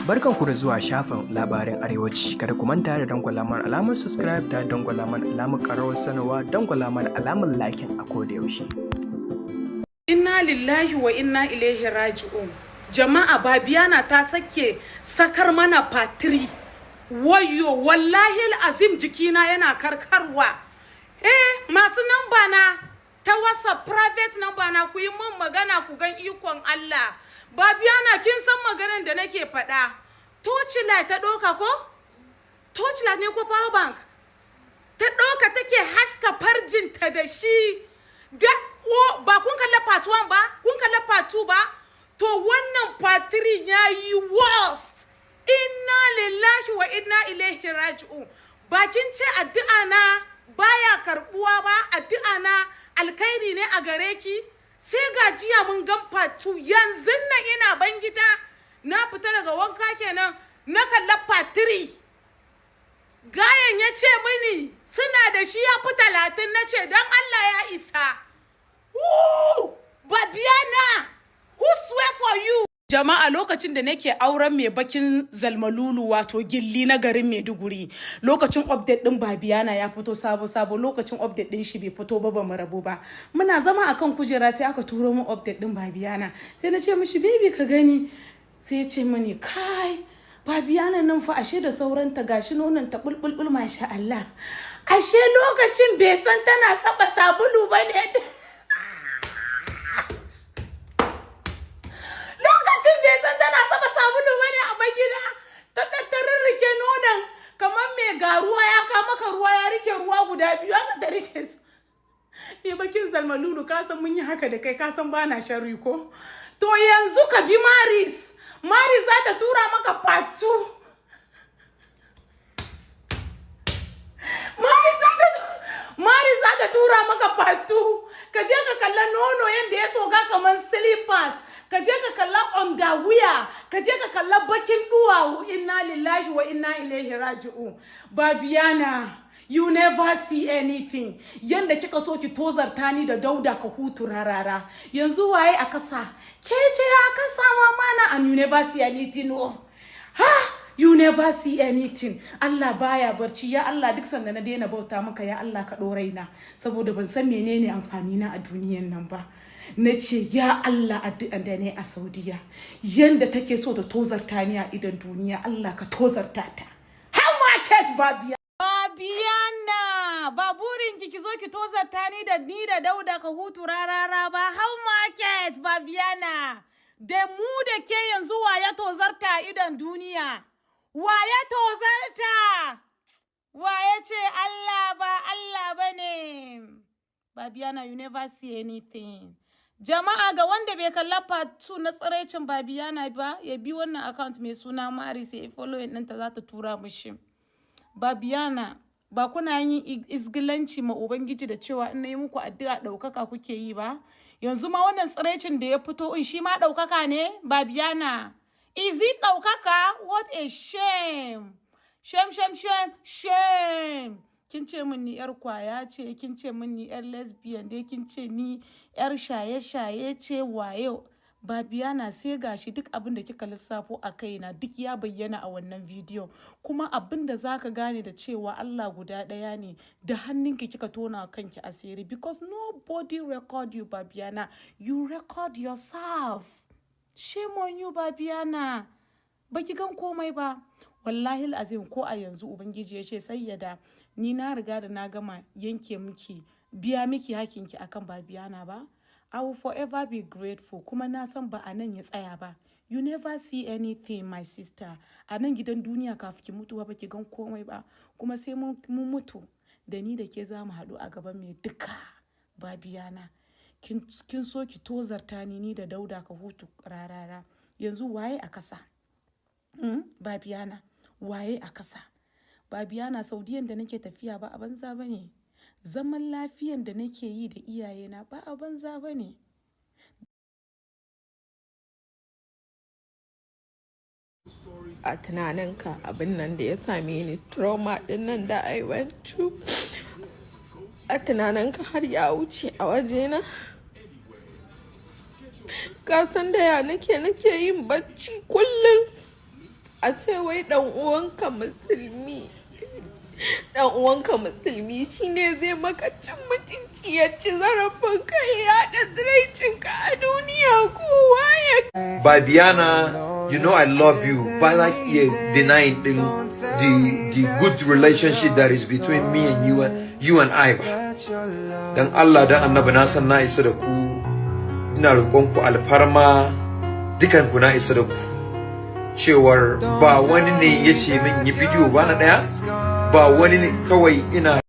Barkanku da zuwa shafin labarin Arewaci. Kada ku manta da dangwala mana alamar subscribe da dangwala mana alamar ƙararrawar sanarwa, dangwala mana alamar liking a koda yaushe. Inna lillahi wa inna ilaihi raji'un. Jama'a, Babiyana ta sake sakar mana patiri. Wayo, wallahi azim, jikina yana karkarwa. Eh, masu namba na ta WhatsApp, private number na, ku yi min magana ku gan ikon Allah. Babiyana, kin san maganan da nake faɗa. Torchlight ta ɗauka ko? Torchlight ne ko power bank? Ta ɗauka take haska farjinta da shi. Da o, ba kun kalla part 1 ba, kun kalla part 2 ba? To wannan part 3 ya yi worst. Inna lillahi wa inna ilaihi raji'un. Bakin ce addu'a na baya karbuwa ba, addu'a na alkhairi ne a gare ki. Sai ga jiya mun gan part 2. Yanzu nan ina ban gida, na fita daga wanka kenan, na kalla part 3. Gayan ya ce mini suna da shi ya fi 30. Na ce don Allah ya isa. Babiana, who swear for you? Jama'a, lokacin da nake auren mai bakin zalmalulu, wato gilli na garin Maiduguri, lokacin update din Babiyana ya fito sabo sabo. Lokacin update din shi bai fito ba, ba mu rabu ba. Muna zama akan kujera sai aka turo mu update din Babiyana. Sai na ce mishi, "Baby, ka gani." Sai ya ce mini, "Kai, Babiyana nan fa ashe da sauranta, gashi nonon ta bulbulbul, masha Allah." Ashe lokacin bai san tana saba sabulu ba ne. Lokacin bai san tana saba sabulu ba ne a gida. Ta tattarin rike nonon kamar mai ga ruwa ya kama ka ruwa, ya rike ruwa guda biyu aka ta rike su. Me bakin zalmalulu, ka san mun yi haka da kai, ka san bana sharri ko? To yanzu ka bi Maris. Maris za ta tura maka part 2. Maris za ta tura maka part 2. Ka je ka kalla nono yadda ya soka kamar slippers. Ka je ka kalla underwear. Ka je ka kalla bakin duwawu. Inna lillahi wa inna ilaihi raji'un. Babiyana, you never see anything. Yanda kika so ki tozarta ni da Dauda ka hutu rarara. Yanzu waye a kasa? Ke ce a kasa, mama na, and you never see anything. Oh. Ha! You never see anything. Allah baya barci. Ya Allah, duk sanda na daina bauta maka, ya Allah ka ɗoraina. Saboda ban san menene amfani na a duniyan nan ba. Na ce, ya Allah, addu'an da ne a Saudiya. Yanda take so ta tozarta ni a idon duniya, Allah ka tozarta ta. How market, Babiya? Babiyana, ba burin ki ki zo ki tozarta ni da Dauda ka hutu rarara ba. How market, Babiyana? Da mu da ke yanzu, wa ya tozarta a idon duniya? Wa ya tozarta? Wa ya ce Allah ba Allah ba ne? Babiyana, you never see anything. Jama'a, ga wanda bai kalla part 2 na tsiraicin Babiyana ba, ya bi wannan account mai suna Maris, ya yi following ɗinta, za ta tura mishi. Babiyana, ba kuna yin izgilanci ma Ubangiji da cewa in na yi muku addu'a ɗaukaka kuke yi ba? Yanzu ma wannan tsiraicin da ya fito in shi ma ɗaukaka ne? Babiyana, is it ɗaukaka? What a shame! Shame, shame, shame, shame! Kin ce min ni 'yar kwaya ce, kin ce min ni 'yar lesbian dai, kin ce ni 'yar shaye-shaye ce, waye. Babiyana, sai gashi duk abin da kika lissafo a kaina duk ya bayyana a wannan bidiyon. Kuma abin da za ka gane da cewa Allah guda ɗaya ne, da hannunki kika tona kanki asiri, because nobody record you, Babiyana. You record yourself. Shame on you, Babiyana. Baki gan komai ba. Wallahi azim, ko a yanzu Ubangiji ya ce sayyada ni na riga da na gama yanke miki, biya miki hakinki akan Babiyana ba. I will forever be grateful, kuma na san ba a nan ya tsaya ba. You never see anything, my sister. A nan gidan duniya, kafin ki mutu ba ki gan komai ba. Kuma sai mun mutu da ni da ke za mu haɗu a gaban mai duka, Babiyana. Kin so ki tozarta ni, ni da Dauda ka hutu rarara. Yanzu waye a kasa? Babiyana, waye a kasa? Babiyana, Saudiyan da nake tafiya ba a banza ba ne. Zaman lafiyan da nake yi da iyayena ba a banza ba ne. A tunaninka, abin nan da ya same ni, trauma din nan da I went through, a tunaninka har ya wuce a wajena? Ka san da ya nake yin bacci kullum. A ce wai dan uwanka musulmi, dan uwanka musulmi shine zai maka cin mutunci, ya ci zarafin ka, ya yaɗa tsiraicinka a duniya kowa ya Babiana, you know I love you. Ba za ki iya denying din the good relationship that is between me and you, you and I ba. Dan Allah dan Annabi, na san na isa da ku. Ina roƙon ku alfarma, dukan ku na isa da ku. Cewar ba wani ne ya ce min yi bidiyo ba na ɗaya, ba wani ne, kawai ina